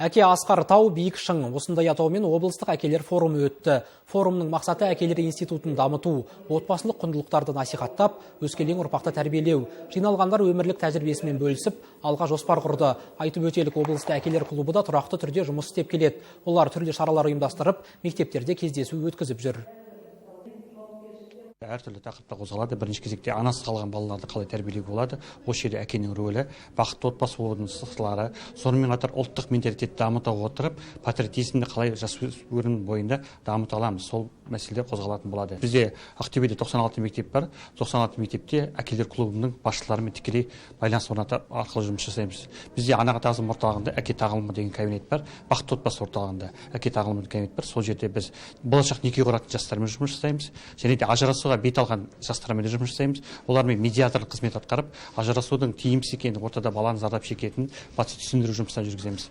Әке асқар тау, биік шың. Осындай атаумен облыстық әкелер форумы өтті. Форумның мақсаты – әкелер институтын дамыту, отбасылық құндылықтарды насихаттап, өскелең ұрпақты тәрбиелеу. Жиналғандар өмірлік тәжірибесімен бөлісіп, алға жоспар құрды. Айтып өтелік, облыста әкелер клубы да тұрақты түрде жұмыс істеп келеді. Олар түрлі шаралар ұйымдастырып, мектептерде кездесу өткізіп жүр. Әртүрлі тақырыптар қозғалады. Бірінші кезекте анасыз қалған балаларды қалай тәрбиелеуге болады, осы жерде әкенің рөлі, бақытты отбасы болудың сырлары, сонымен қатар ұлттық менталитетті дамыта отырып, патриотизмді қалай жасөспірім бойында дамыта аламыз, сол мәселелер қозғалатын болады. Бізде Ақтөбеде 96 мектеп бар. 96 мектепте әкелер клубының басшыларымен тікелей байланыс орнатып арқылы жұмыс жасаймыз. Бізде «Анаға тағзым» орталығында «Әке тағылымы» деген кабинет бар, «Бақытты отбасы» орталығында «Әке тағылымы» кабинет бар. Сол жерде біз болашақ неке құратын жастармен жұмыс жасаймыз және де ажырасуға бет алған жастармен де жұмыс жасаймыз. Олармен медиаторлық қызмет атқарып, ажырасудың тиімсіз екенін, ортада баланың зардап шекетінін түсіндіру жұмыстарын жүргіземіз.